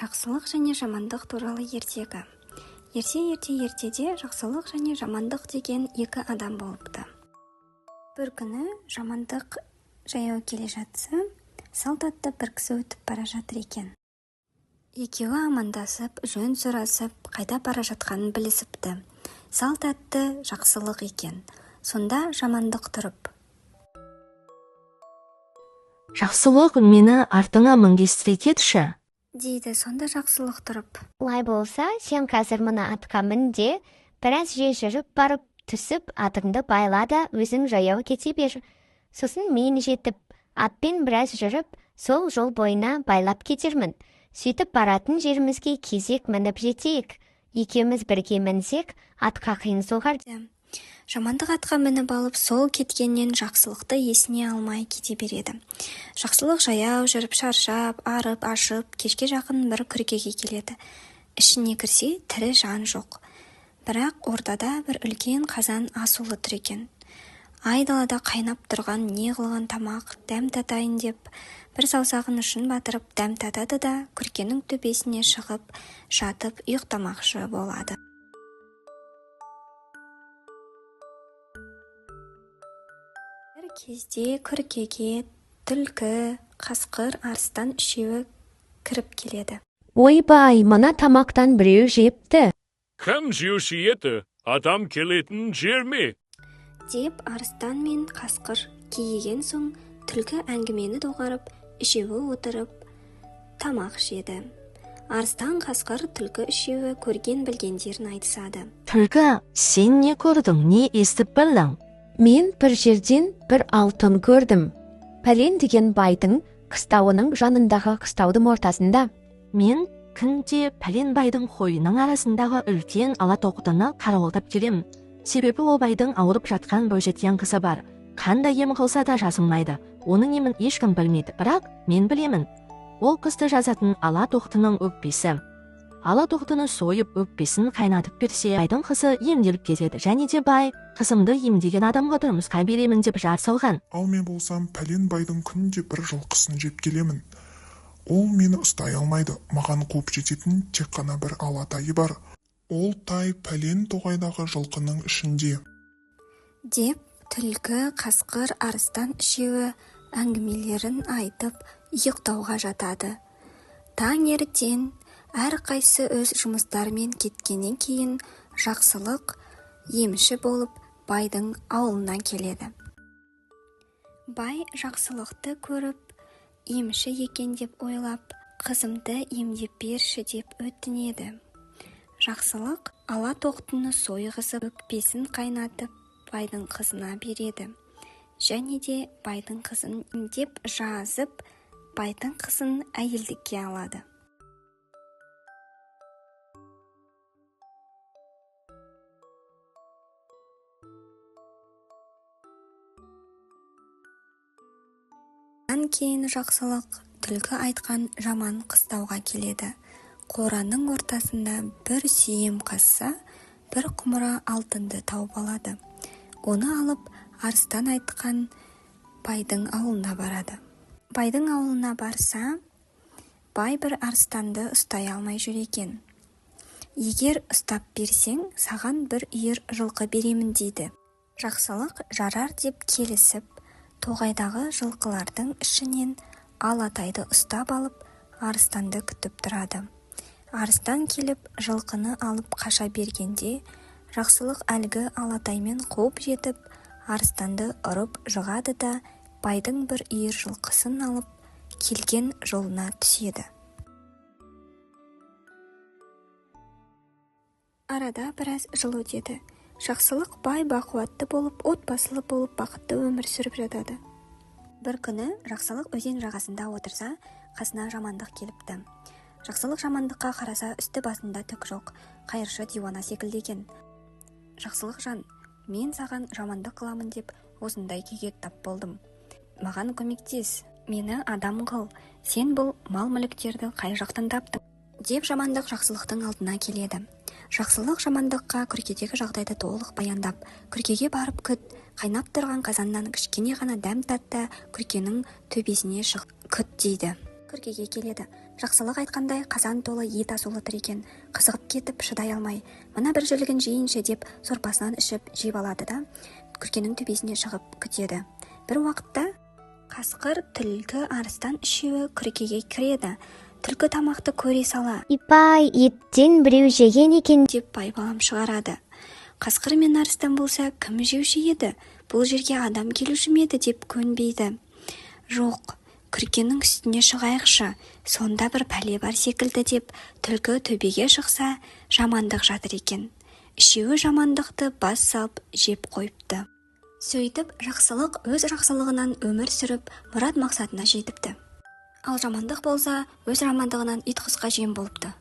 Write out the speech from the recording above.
Жақсылық және жамандық туралы ертегі. Ерте-ерте ертеде жақсылық және жамандық деген екі адам болыпты. Бір күні жамандық жаяу келе жатса, салт атты бір кісі өтіп бара жатыр екен. Екеуі амандасып, жөн сұрасып, қайда бара жатқанын білісіпті. Салт атты Жақсылық екен. Сонда жамандық тұрып: Жақсылық, мені артыңа мінгестіре кетші. Дейді. Сонда Жақсылық тұрып: Олай болса, сен қазір мына атқа мін де, біраз жер жүріп барып, түсіп, атыңды байла да, өзің жаяу кете бер. Сосын мен жетіп, атпен біраз жүріп, сол жол бойына байлап кетермін. Сөйтіп баратын жерімізге кезек мініп жетейік. Екеуміз бірге мінсек, атқа қиын соғар. Жамандық атқа мініп алып, сол кеткеннен Жақсылықты есіне алмай кете береді. Жақсылық жаяу жүріп шаршап, арып-ашып, кешке жақын бір күркеге келеді. Ішіне кірсе, тірі жан жоқ. Бірақ ортада бір үлкен қазан асулы тұр екен. Айдалада қайнап тұрған не қылған тамақ, дәм татайын деп, бір саусағын ұшын батырып дәм татады да, күркенің төбесіне шығып жатып ұйықтамақшы болады. Бір кезде күркеге түлкі, қасқыр, арыстан үшеуі кіріп келеді. Ойбай, мына тамақтан біреу жепті. Кім жеуші еді? Адам келетін жер ме? Деп арыстан мен қасқыр кейіген соң, түлкі әңгімені доғарып, үшеуі отырып тамақ жеді. Арыстан, қасқыр, түлкі үшеуі көрген білгендерін айтысады. Түлкі, сен не көрдің, не естіп білдің? Мен бір жерден бір алтын көрдім. Пәлен деген байдың қыстауының жанындағы қыстаудың ортасында. Мен күнде пәлен байдың қойының арасындағы үлкен ала тоқтыны қарауылдап келемін. Себебі ол байдың ауырып жатқан бойжеткен қызы бар. Қандай ем қылса да жазылмайды. Оның емін ешкім білмейді, бірақ мен білемін. Ол қызды жазатын ала тоқтының өкпесі. Ала тоқтыны сойып, өкпесін қайнатып берсе, байдың қызы емделіп кетеді. Және де бай қызымды емдеген адамға тұрмысқа беремін деп жар салған. Ал мен болсам, пәлен байдың күнде бір жылқысын жеп келемін. Ол мені ұстай алмайды. Маған қуып жететін тек қана бір ала тайы бар. Ол тай пәлен тоғайдағы жылқының ішінде. Деп түлкі, қасқыр, арыстан үшеуі әңгімелерін айтып, ұйықтауға жатады. Таңертең әрқайсысы өз жұмыстарымен кеткеннен кейін Жақсылық емші болып байдың ауылына келеді. Бай Жақсылықты көріп, емші екен деп ойлап, қызымды емдеп берші деп өтінеді. Жақсылық ала тоқтыны сойғызып, өкпесін қайнатып, байдың қызына береді. Және де байдың қызын емдеп жазып, байдың қызын әйелдікке алады. Одан кейін Жақсылық түлкі айтқан жаман қыстауға келеді. Қораның ортасында бір сүйем қазса, бір құмыра алтынды тауып алады. Оны алып, арыстан айтқан байдың ауылына барады. Байдың ауылына барса, бай бір арыстанды ұстай алмай жүр екен. Егер ұстап берсең, саған бір үйір жылқы беремін дейді. Жақсылық жарар деп келісіп, тоғайдағы жылқылардың ішінен алатайды ұстап алып, арыстанды күтіп тұрады. Арыстан келіп, жылқыны алып қаша бергенде, Жақсылық әлгі алатаймен қуып жетіп, арыстанды ұрып жығады да, байдың бір үйір жылқысын алып, келген жолына түседі. Арада біраз жыл өтеді. Жақсылық бай бақуатты болып, отбасылы болып, бақытты өмір сүріп жатады. Бір күні Жақсылық өзен жағасында отырса, қасына жамандық келіпті. Жақсылық жамандыққа қараса, үсті басында түк жоқ, қайыршы диуана секілді екен. Жақсылық жан, мен саған жамандық қыламын деп осындай күйге тап болдым. Маған көмектес, мені адам қыл, сен бұл мал-мүліктерді қай жақтан таптың? Деп жамандық Жақсылықтың алдына келеді. Жақсылық жамандыққа күркедегі жағдайды толық баяндап, күркеге барып күт, қайнап тұрған қазаннан кішкене ғана дәм тат та, күркенің төбесіне шық, күт дейді. Күркеге келеді. Жақсылық айтқандай, қазан толы ет асулы тұр екен. Қызығып кетіп, шыдай алмай, мына бір жілігін жейінші деп, сорпасынан ішіп жеп алады да, күркенің төбесіне шығып күтеді. Бір уақытта қасқыр, түлкі, арыстан үшеуі күркеге кіреді. Түлкі тамақты көре сала: Ипай, еттен біреу жеген екен. Деп байбалам шығарады. Қасқыр мен арыстан болса, кім жеуші еді, бұл жерге адам келуші ме еді деп көнбейді. Жоқ, күркенің үстіне шығайықшы, сонда бір пәле бар секілді деп, түлкі төбеге шықса, жамандық жатыр екен. Үшеуі жамандықты бас салып жеп қойыпты. Сөйтіп, Жақсылық өз жақсылығынан өмір сүріп, мұрат мақсатына жетіпті. Ал жамандық болса, өз жамандығынан ит құсқа жем болыпты.